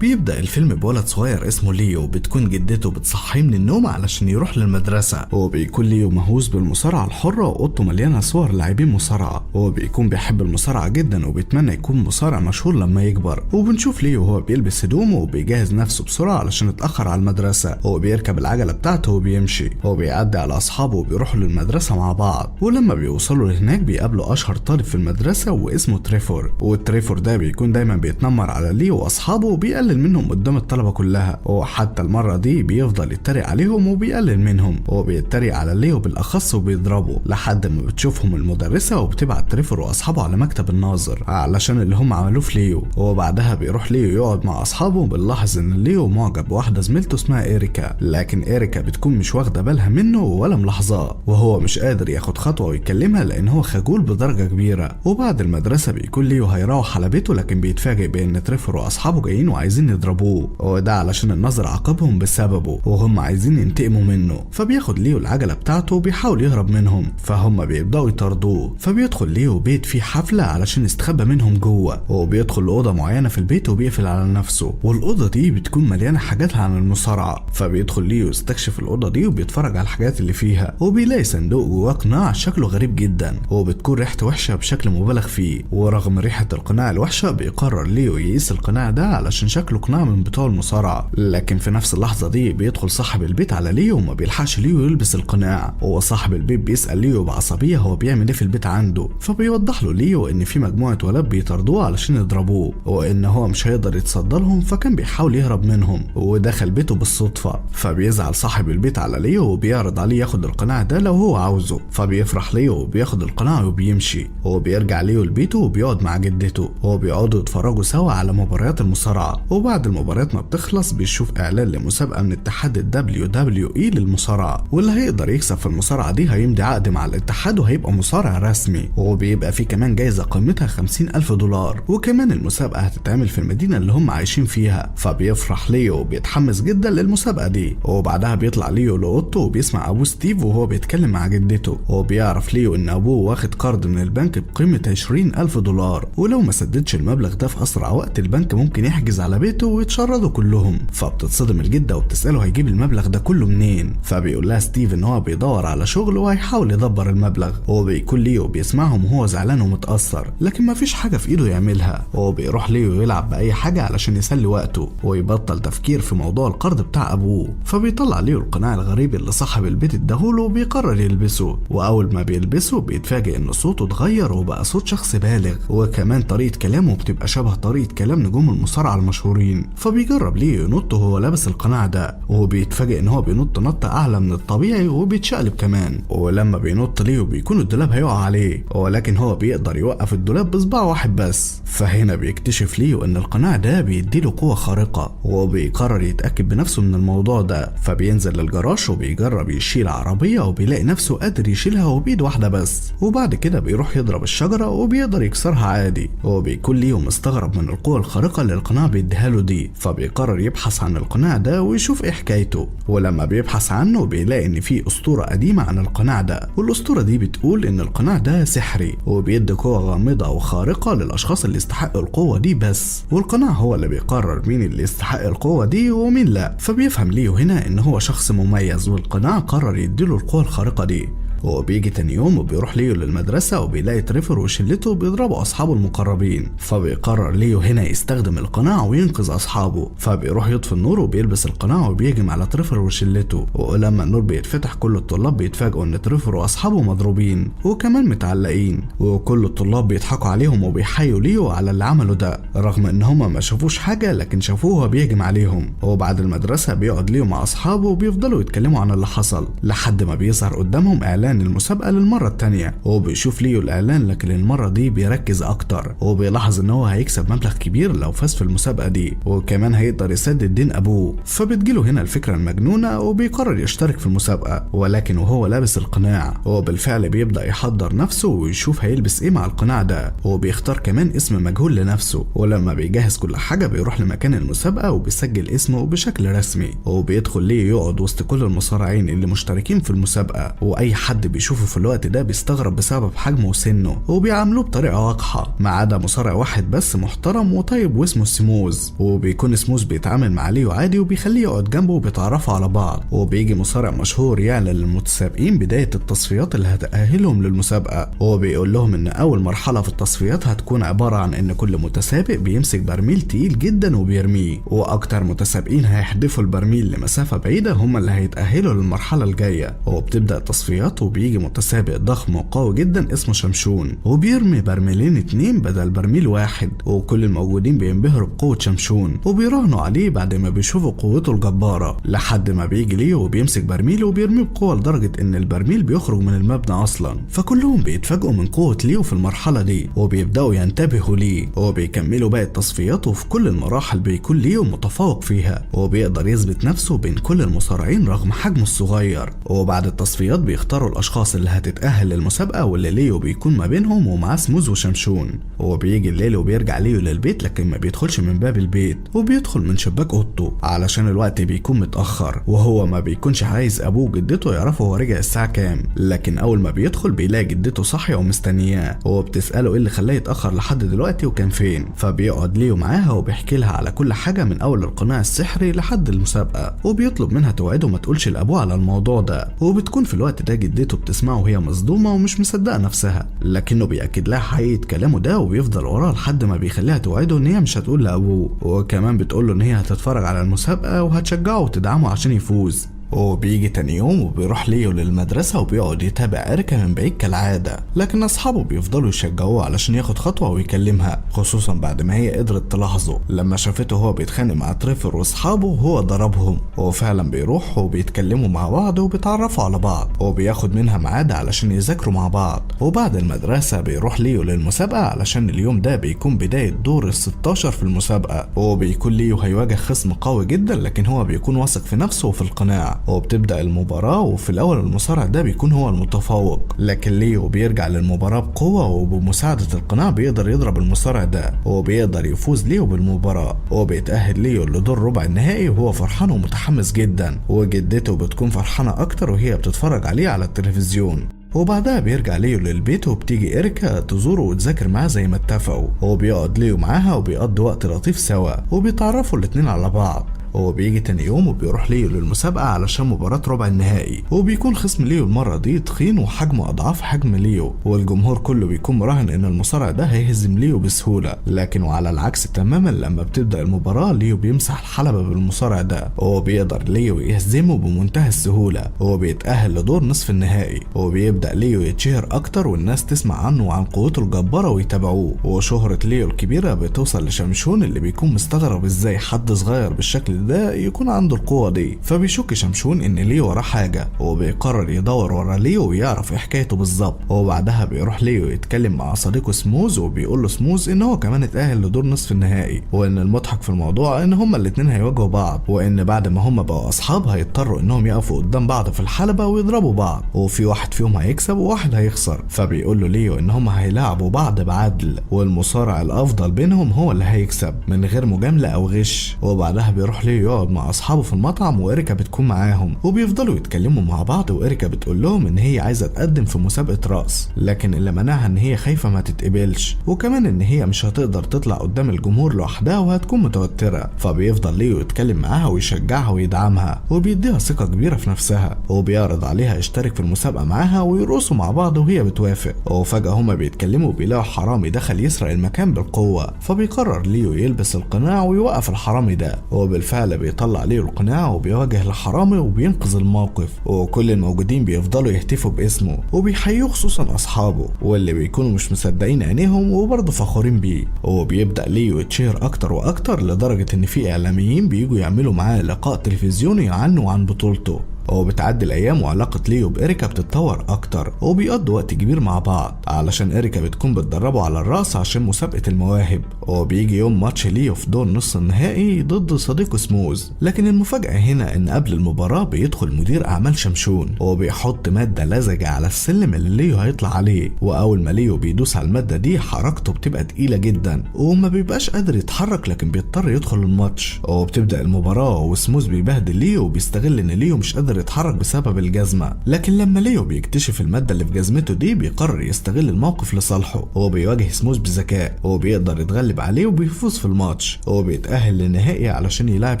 بيبدأ الفيلم بولد صغير اسمه ليو، بتكون جدته بتصحيه من النوم علشان يروح للمدرسة. هو بيكون ليو مهووس بالمصارعة الحرة وأوضته مليانة صور لاعبين مصارعة. هو بيكون بيحب المصارعة جدا وبيتمنى يكون مصارع مشهور لما يكبر. وبنشوف ليو وهو بيلبس هدومه وبيجهز نفسه بسرعة علشان يتأخر على المدرسة. هو بيركب العجلة بتاعته وبيمشي. هو بيعدي على أصحابه وبيروحوا للمدرسة مع بعض. ولما بيوصلوا لهناك بيقابلوا أشهر طالب في المدرسة واسمه تريفور. والتريفور ده بيكون دايما بيتنمر على ليو وأصحابه وبيقلل منهم قدام الطلبة كلها. وحتى المرة دي بيفضل يتريق عليهم وبيقلل منهم. هو بيتريق على ليو بالأخص وبيضربه لحد ما بتشوفهم المدرسة وبتبعت تريفور وأصحابه على مكتب الناظر علشان اللي هم عملوه في ليو. وبعدها بيروح ليو يقعد مع أصحابه وبنلاحظ إن ليو معجب بواحدة زميلته اسمها إيريكا، لكن إيريكا بتكون مش واخدة بالها منه ولا ملاحظاه، وهو مش قادر ياخد خطوة ويكلمها لأن هو خجول بدرجة كبيرة. وبعد المدرسة بيكون ليو هيروح على بيته، لكن بيتفاجئ بإن تريفور وأصحابه جايين وعايزين يضربوه، وده علشان الناظر عاقبهم بسببه وهم عايزين ينتقموا منه. فبياخد ليو العجلة بتاعته وبيحاول يهرب منهم، فهم بيبدأوا يطاردوه. فبيدخل ليو بيت فيه حفلة علشان يستخبى منهم جوه، وبيدخل لأوضة معينة في البيت وبيقفل على نفسه، والأوضة دي بتكون مليانة حاجات عن المصارعة. فبيدخل ليو يستكشف الأوضة دي وبيتفرج على الحاجات اللي فيها، وبيلاقي صندوق جواه قناع شكله غريب جدا، وبتكون ريحته وحشة بشكل مبالغ فيه. ورغم ريحة القناع الوحشة بيقرر ليو يقيس القناع ده علشان شكله قناع من بتوع المصارعة. لكن في نفس اللحظة دي بيدخل صاحب البيت على ليو وما بيلحقش ليو يلبس القناع. وهو صاحب البيت بيسأل ليو بعصبية هو بيعمل ايه في البيت عنده، فبيوضح له ليو ان في مجموعة ولاد بيطاردوه علشان يضربوه، وان هو مش هيقدر يتصدى لهم، فكان بيحاول يهرب منهم ودخل بيته بالصدفة. فبيزعل صاحب البيت على ليو وبيعرض عليه ياخد القناع ده لو هو عاوزه، فبيفرح ليو وبياخد القناع وبيمشي. هو بيرجع ليو لبيته وبيقعد مع جدته، وهو بيقعدوا يتفرجوا سوا على مباريات المصارعة. وبعد المباريات ما بتخلص بيشوف اعلان لمسابقة من اتحاد ال WWE للمصارعة، واللي هيقدر يكسب في المصارعة دي هيمضي عقد مع الاتحاد وهيبقى مصارع رسمي، وبيبقى فيه كمان جايزة قيمتها 50,000 دولار، وكمان المسابقة هتتعمل في المدينة اللي هم عايشين فيها. فبيفرح ليو وبيتحمس جدا للمسابقة دي. وبعدها بيطلع ليو لأوضته وبيسمع أبوه ستيف وهو بيتكلم مع جدته، وبيعرف ليو إن أبوه واخد قرض من البنك بقيمة 20,000 دولار، ولو ما سددش المبلغ ده في أسرع وقت البنك ممكن يحجز على بيته ويتشردوا كلهم. فبتتصدم الجدة وبتسأله هيجيب المبلغ ده كله منين، فبيقول لها ستيف إن هو بيدور على شغل وهيحاول يدبر المبلغ. وبيكون ليو بيسمعهم وهو زعلان ومتأثر، لكن مفيش حاجة في إيده يعملها. وهو بيروح ليو يلعب بأي حاجة علشان يسلي وقته ويبطل تفكير في موضوع القرض بتاع أبوه. فبيطلع ليو القناع الغريب اللي صاحب البيت اداهوله وبيقرر يلبسه، وأول ما بيلبسه بيتفاجئ إن صوته اتغير وبقى صوت شخص بالغ، وكمان طريقة كلامه بتبقى شبه طريقة كلام نجوم المصارعة المشهورين. فبيجرب ليو ينط وهو لابس القناع ده، وبيتفاجئ إن هو بينط نطة أعلى من الطبيعي وبيتشقلب كمان. ولما بينط ليو بيكون الدولاب هيقع عليه، ولكن هو بيقدر يوقف الدولاب بصباع واحد بس. فهنا بيكتشف ليو ان القناع ده بيديله قوة خارقة، وبيقرر يتأكد بنفسه من الموضوع ده. فبينزل للجراج وبيجرب يشيل عربية وبيلاقي نفسه قادر يشيلها وبإيد واحدة بس. وبعد كده بيروح يضرب الشجرة وبيقدر يكسرها عادي. وبيكون ليو مستغرب من القوة الخارقة اللي القناع بيديها له دي، فبيقرر يبحث عن القناع ده ويشوف ايه حكايته. ولما بيبحث عنه بيلاقي ان في اسطورة قديمة عن القناع ده، والاسطورة دي بتقول ان القناع ده سحري وبيدي قوة غامضة وخارقة للاشخاص اللي يستحقوا القوة دي بس، والقناع هو اللي بيقرر مين اللي يستحق القوة دي ومين لا. فبيفهم ليو هنا ان هو شخص مميز والقناع قرر يديله القوة الخارقة دي. وبيجي تاني يوم وبيروح ليو للمدرسة وبيلاقي تريفر وشلته بيضربوا أصحابه المقربين، فبيقرر ليو هنا يستخدم القناع وينقذ أصحابه. فبيروح يطفي النور وبيلبس القناع وبيهجم على تريفر وشلته. ولما النور بيتفتح كل الطلاب بيتفاجئوا إن تريفر وأصحابه مضروبين وكمان متعلقين، وكل الطلاب بيضحكوا عليهم وبيحيوا ليو على اللي عمله ده، رغم إن هما ما شافوش حاجة لكن شافوه وهو بيهجم عليهم. وبعد المدرسة بيقعد ليو مع أصحابه وبيفضلوا يتكلموا عن اللي حصل لحد ما بيظهر قدامهم إعلان المسابقة للمرة التانية. وهو بيشوف ليو الإعلان لكن المرة دي بيركز أكتر، وبيلاحظ إن هو هيكسب مبلغ كبير لو فاز في المسابقة دي، وكمان هيقدر يسدد دين أبوه. فبتجيله هنا الفكرة المجنونة وبيقرر يشترك في المسابقة، ولكن وهو لابس القناع. هو بالفعل بيبدأ يحضر نفسه ويشوف هيلبس إيه مع القناع ده، وبيختار كمان اسم مجهول لنفسه. ولما بيجهز كل حاجة بيروح لمكان المسابقة وبيسجل اسمه بشكل رسمي، وبيدخل ليو يقعد وسط كل المصارعين اللي مشتركين في المسابقة، وأي حد حد بيشوفه في الوقت ده بيستغرب بسبب حجمه وسنة وبيعاملوه بطريقة وقحه، ما عدا مصارع واحد بس محترم وطيب واسمه سموز. وبيكون سموز بيتعامل مع ليو عادي وبيخليه يقعد جنبه وبيتعرفوا على بعض. وبيجي مصارع مشهور يعلن للمتسابقين بداية التصفيات اللي هتأهلهم للمسابقه، وبيقول لهم ان اول مرحلة في التصفيات هتكون عبارة عن ان كل متسابق بيمسك برميل تقيل جدا وبيرميه، واكتر متسابقين هيحدفوا البرميل لمسافة بعيدة هم اللي هيتأهلوا للمرحلة الجاية. وبتبدأ التصفيات وبيجي متسابق ضخم وقوي جدا اسمه شمشون، وبيرمي برميلين 2 بدل برميل واحد، وكل الموجودين بينبهروا بقوة شمشون وبيراهنوا عليه بعد ما بيشوفوا قوته الجبارة، لحد ما بيجي ليه وبيمسك برميل وبيرميه بقوة لدرجة ان البرميل بيخرج من المبنى اصلا. فكلهم بيتفاجئوا من قوة ليو في المرحلة دي وبيبدأوا ينتبهوا ليه، وبيكملوا باقي التصفيات، وفي كل المراحل بيكون ليو متفوق فيها وبيقدر يثبت نفسه بين كل المصارعين رغم حجمه الصغير. وبعد التصفيات بيختاروا الاشخاص اللي هتتأهل للمسابقة واللي ليو بيكون ما بينهم ومعاه سموز وشمشون. وبيجي الليل وبيرجع ليو للبيت، لكن ما بيدخلش من باب البيت وبيدخل من شباك اوضته علشان الوقت بيكون متأخر، وهو ما بيكونش عايز ابوه وجدته يعرفوا هو رجع الساعة كام. لكن اول ما بيدخل بيلاقي جدته صاحية ومستنياه، وبتسأله ايه اللي خلاه يتأخر لحد دلوقتي وكان فين. فبيقعد ليو معاها وبيحكي لها على كل حاجة من اول القناع السحري لحد المسابقة، وبيطلب منها توعده ما تقولش لابوه على الموضوع ده. وبتكون في الوقت ده جدته بتسمعه وهي مصدومة ومش مصدقة نفسها، لكنه بيأكد لها حقيقة كلامه ده وبيفضل وراها لحد ما بيخليها توعده ان هي مش هتقول لابوه، وكمان بتقول له ان هي هتتفرج على المسابقة وهتشجعه وتدعمه عشان يفوز. وبيجي تاني يوم وبيروح ليو للمدرسة وبيقعد يتابع إريكا من بعيد كالعادة، لكن أصحابه بيفضلوا يشجعوه علشان ياخد خطوة ويكلمها، خصوصا بعد ما هي قدرت تلاحظه لما شافته هو بيتخانق مع تريفر وأصحابه وهو ضربهم. وفعلا بيروح وبيتكلموا مع بعض وبيتعرفوا على بعض، وبياخد منها ميعاد علشان يذاكروا مع بعض. وبعد المدرسة بيروح ليو للمسابقة علشان اليوم ده بيكون بداية دور ال16 في المسابقة، وبيكون ليو هيواجه خصم قوي جدا، لكن هو بيكون واثق في نفسه وفي القناع. وبتبدأ المباراة، وفي الأول المصارع ده بيكون هو المتفوق، لكن ليو بيرجع للمباراة بقوة، وبمساعدة القناع بيقدر يضرب المصارع ده وبيقدر يفوز ليو بالمباراة. وبيتأهل ليو لدور ربع النهائي وهو فرحان ومتحمس جدا، وجدته بتكون فرحانة أكتر وهي بتتفرج عليه على التلفزيون. وبعدها بيرجع ليو للبيت وبتيجي إريكا تزوره وتذاكر معاه زي ما اتفقوا، وبيقعد ليو معاها وبيقضوا وقت لطيف سوا وبيتعرفوا الاتنين على بعض. وبيجي تاني يوم وبيروح ليو للمسابقة علشان مباراة ربع النهائي، وبيكون خصم ليو المرة دي تخين وحجمه أضعاف حجم ليو، والجمهور كله بيكون مراهن إن المصارع ده هيهزم ليو بسهولة، لكن وعلى العكس تماما لما بتبدأ المباراة ليو بيمسح الحلبة بالمصارع ده، وبيقدر ليو يهزمه بمنتهى السهولة، وبيتأهل لدور نصف النهائي. وبيبدأ ليو يتشهر أكتر والناس تسمع عنه وعن قوته الجبارة ويتابعوه، وشهرة ليو الكبيرة بتوصل لشمشون اللي بيكون مستغرب إزاي حد صغير بالشكل ده يكون عنده القوة دي. فبيشك شمشون ان ليو وراه حاجة، وبيقرر يدور ورا ليو ويعرف ايه حكايته بالظبط. وبعدها بيروح ليو يتكلم مع صديقه سموز، وبيقول له سموز ان هو كمان اتأهل لدور نصف النهائي، وان المضحك في الموضوع ان هما الاتنين هيواجهوا بعض، وان بعد ما هما بقوا اصحاب هيضطروا انهم يقفوا قدام بعض في الحلبة ويضربوا بعض، وفي واحد فيهم هيكسب وواحد هيخسر. فبيقول له ليو ان هما هيلاعبوا بعض بعدل، والمصارع الافضل بينهم هو اللي هيكسب من غير مجاملة او غش. وبعدها بيروح ليو يقعد مع اصحابه في المطعم وإريكا بتكون معاهم، وبيفضلوا يتكلموا مع بعض، وإريكا بتقول لهم ان هي عايزه تقدم في مسابقة رقص، لكن اللي منعها ان هي خايفة ما تتقبلش، وكمان ان هي مش هتقدر تطلع قدام الجمهور لوحدها وهتكون متوترة. فبيفضل ليو يتكلم معاها ويشجعها ويدعمها، وبيديها ثقة كبيرة في نفسها، وبيعرض عليها يشترك في المسابقة معاها ويرقصوا مع بعض وهي بتوافق. وفجاة هما بيتكلموا بيلاقوا حرامي دخل يسرق المكان بالقوة، فبيقرر ليو يلبس القناع ويوقف الحرامي ده، وبالفعل بيطلع ليو القناع وبيواجه الحرامي وبينقذ الموقف، وكل الموجودين بيفضلوا يهتفوا باسمه وبيحيوه خصوصا اصحابه واللي بيكونوا مش مصدقين عينيهم وبرضه فخورين بيه. وبيبدا ليو يتشهر اكتر واكتر لدرجة ان في اعلاميين بييجوا يعملوا معاه لقاء تلفزيوني عنه وعن بطولته. وبتعدي الايام وعلاقة ليو بإريكا بتتطور اكتر، وبيقضوا وقت كبير مع بعض علشان إريكا بتكون بتدربه على الرقص عشان مسابقة المواهب. وبيجي يوم ماتش ليو في دور نص النهائي ضد صديقه سموز، لكن المفاجاة هنا ان قبل المباراة بيدخل مدير اعمال شمشون وبيحط مادة لزجه على السلم اللي ليو هيطلع عليه، واول ما ليو بيدوس على المادة دي حركته بتبقى تقيلة جدا وما بيبقاش قادر يتحرك، لكن بيضطر يدخل الماتش. وبتبدا المباراة وسموز بيبهدل ليو وبيستغل ان ليو مش قادر قادر يتحرك بسبب الجزمة. لكن لما ليو بيكتشف المادة اللي في جزمته دي بيقرر يستغل الموقف لصالحه. هو بيواجه سموز بذكاء وبيقدر يتغلب عليه وبيفوز في الماتش، وبيتأهل للنهائي علشان يلاعب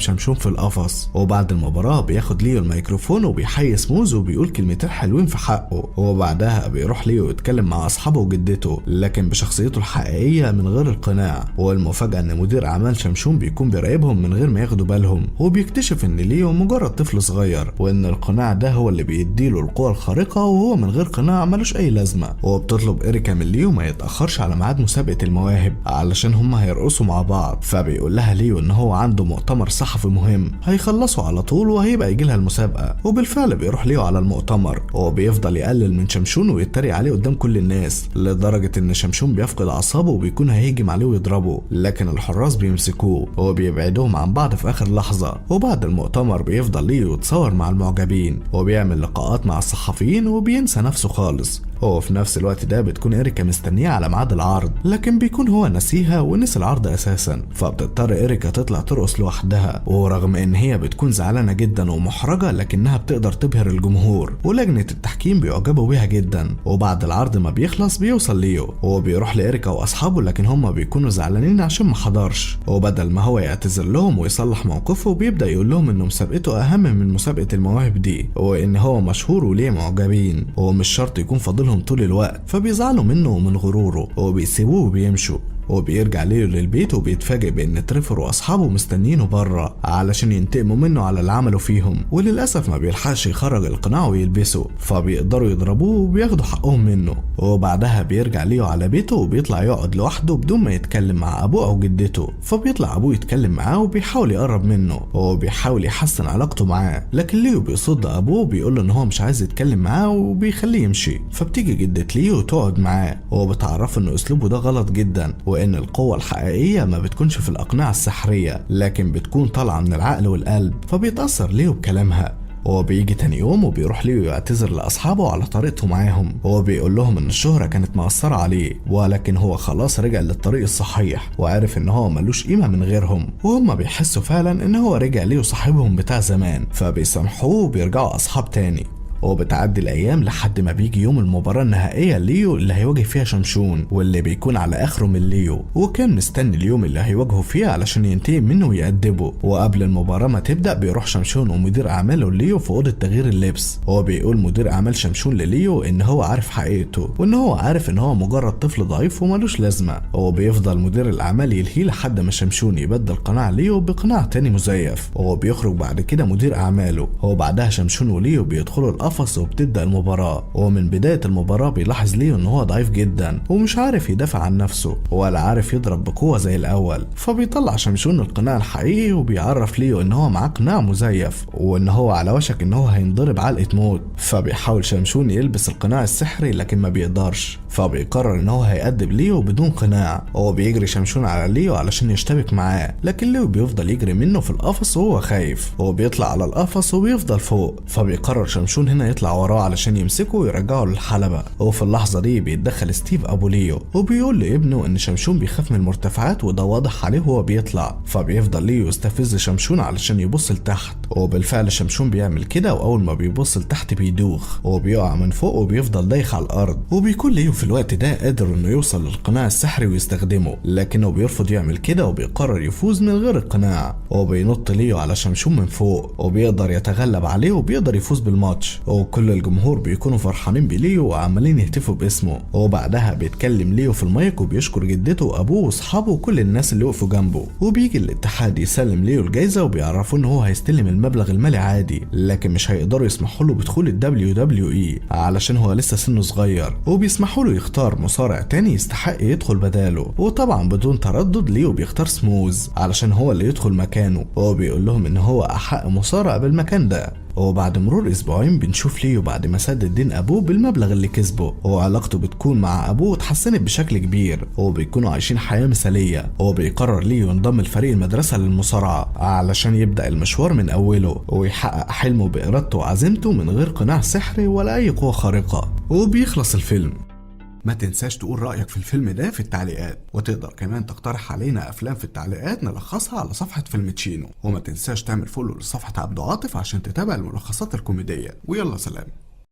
شمشون في القفص. وبعد المباراة بياخد ليو الميكروفون وبيحيي سموز وبيقول كلمتين حلوين في حقه. وبعدها بيروح ليو يتكلم مع اصحابه وجدته، لكن بشخصيته الحقيقية من غير القناع. والمفاجأة ان مدير اعمال شمشون بيكون بيراقبهم من غير ما ياخدوا بالهم، وبيكتشف ان ليو مجرد طفل صغير، وان القناع ده هو اللي بيديله القوة الخارقة، وهو من غير قناع ملوش اي لازمة. وبتطلب إريكا من ليو ما يتأخرش على ميعاد مسابقة المواهب علشان هما هيرقصوا مع بعض. فبيقول لها ليو ان هو عنده مؤتمر صحفي مهم هيخلصه على طول وهيبقى يجي لها المسابقة. وبالفعل بيروح ليو على المؤتمر، وبيفضل يقلل من شمشون ويتريق عليه قدام كل الناس، لدرجة ان شمشون بيفقد اعصابه وبيكون هيهجم عليه ويضربه، لكن الحراس بيمسكوه وبيبعدوهم عن بعض في اخر لحظة. وبعد المؤتمر بيفضل ليو يتصور مع المعجبين وبيعمل لقاءات مع الصحفيين وبينسى نفسه خالص. وفي نفس الوقت ده بتكون إريكا مستنية على ميعاد العرض، لكن بيكون هو نسيها ونسي العرض اساسا. فبتضطر إريكا تطلع ترقص لوحدها، ورغم ان هي بتكون زعلانة جدا ومحرجة لكنها بتقدر تبهر الجمهور، ولجنة التحكيم بيعجبوا بيها جدا. وبعد العرض ما بيخلص بيوصل ليو وبيروح لإريكا واصحابه، لكن هما بيكونوا زعلانين عشان ما حضرش. وبدل ما هو يعتذر لهم ويصلح موقفه بيبدأ يقول لهم ان مسابقته اهم من مسابقة المواهب دي، وان هو مشهور وليه معجبين ومش شرط يكون فاضلهم طول الوقت. فبيزعلوا منه ومن غروره وبيسيبوه وبيمشوا. وبيرجع ليو للبيت وبيتفاجئ بان تريفر واصحابه مستنيينه بره علشان ينتقموا منه على اللي عمله فيهم، وللاسف ما بيلحقش يخرج القناع ويلبسه، فبيقدروا يضربوه وبياخدوا حقهم منه. وبعدها بيرجع ليو على بيته وبيطلع يقعد لوحده بدون ما يتكلم مع ابوه او جدته. فبيطلع ابوه يتكلم معاه وبيحاول يقرب منه وبيحاول يحسن علاقته معاه، لكن ليو بيصد ابوه وبيقول له ان هو مش عايز يتكلم معاه وبيخليه يمشي. فبتيجي جدة ليو تقعد معاه وبتعرفه ان اسلوبه ده غلط جدا، وإن القوة الحقيقية ما بتكونش في الأقنعة السحرية لكن بتكون طالعة من العقل والقلب. فبيتأثر ليو بكلامها. وبيجي تاني يوم وبيروح ليو يعتذر لأصحابه على طريقته معاهم، وهو بيقول لهم إن الشهرة كانت مأثرة عليه، ولكن هو خلاص رجع للطريق الصحيح وعرف إن هو ملوش قيمة من غيرهم، وهم بيحسوا فعلا إن هو رجع ليو صاحبهم بتاع زمان، فبيسامحوه وبيرجعوا أصحاب تاني. وبتعدي الايام لحد ما بيجي يوم المباراة النهائية ليو اللي هيواجه فيها شمشون، واللي بيكون على اخره من ليو، وكان مستني اليوم اللي هيواجهه فيه علشان ينتقم منه ويأدبه. وقبل المباراة ما تبدا بيروح شمشون ومدير اعماله ليو في اوضة تغيير اللبس، وهو بيقول مدير اعمال شمشون لليو ان هو عارف حقيقته، وان هو عارف ان هو مجرد طفل ضعيف وملوش لازمه. وهو بيفضل مدير الاعمال يلهيه لحد ما شمشون يبدل قناع ليو بقناع تاني مزيف، وهو بيخرج بعد كده مدير اعماله. هو بعدها شمشون وليو بيدخلوا القفص وبتبدأ المباراة. ومن بداية المباراة بيلاحظ ليو ان هو ضعيف جدا ومش عارف يدافع عن نفسه ولا عارف يضرب بقوة زي الاول. فبيطلع شمشون القناع الحقيقي وبيعرف ليو ان هو معاه قناع مزيف وان هو على وشك ان هو هينضرب علقة موت. فبيحاول شمشون يلبس القناع السحري لكن ما بيقدرش، فبيقرر ان هو هيأدب ليو بدون قناع. وهو بيجري شمشون على ليو علشان يشتبك معاه، لكن ليو بيفضل يجري منه في القفص وهو خايف. هو بيطلع على القفص وبيفضل فوق، فبيقرر شمشون هنا يطلع وراه علشان يمسكه ويرجعه للحلبة. وفي اللحظة دي بيتدخل ستيف ابو ليو وبيقول لابنه ان شمشون بيخاف من المرتفعات وده واضح عليه وهو بيطلع. فبيفضل ليو يستفز شمشون علشان يبص لتحت، وبالفعل شمشون بيعمل كده، واول ما بيبص لتحت بيدوخ وبيقع من فوق وبيفضل دايخ على الارض. وبيكون ليو في الوقت ده قادر انه يوصل للقناع السحري ويستخدمه، لكنه بيرفض يعمل كده وبيقرر يفوز من غير القناع. وبينط ليو على شمشون من فوق وبيقدر يتغلب عليه وبيقدر يفوز بالماتش، وكل الجمهور بيكونوا فرحانين بليو وعمالين يهتفوا باسمه. وبعدها بيتكلم ليو في المايك وبيشكر جدته وابوه واصحابه وكل الناس اللي وقفوا جنبه. وبيجي الاتحاد يسلم ليو الجايزة وبيعرفوا ان هو هيستلم المبلغ المالي عادي، لكن مش هيقدروا يسمحوا له بدخول ال WWE علشان هو لسه سنة صغير، وبيسمحوا له يختار مصارع تاني يستحق يدخل بداله. وطبعا بدون تردد ليو بيختار سموز علشان هو اللي يدخل مكانه، وهو بيقول لهم ان هو احق مصارع بالمكان ده. وبعد مرور اسبوعين بنشوف ليو بعد ما سدد دين ابوه بالمبلغ اللي كسبه، وعلاقته بتكون مع ابوه اتحسنت بشكل كبير وبيكونوا عايشين حياة مثالية. وبيقرر ليو ينضم لفريق المدرسة للمصارعة علشان يبدأ المشوار من اوله ويحقق حلمه بارادته وعزيمته من غير قناع سحري ولا اي قوة خارقة. وبيخلص الفيلم. ما تنساش تقول رأيك في الفيلم ده في التعليقات، وتقدر كمان تقترح علينا أفلام في التعليقات نلخصها على صفحة فيلم تشينو. وما تنساش تعمل follow لصفحة عبد عاطف عشان تتابع الملخصات الكوميدية. ويلا سلام.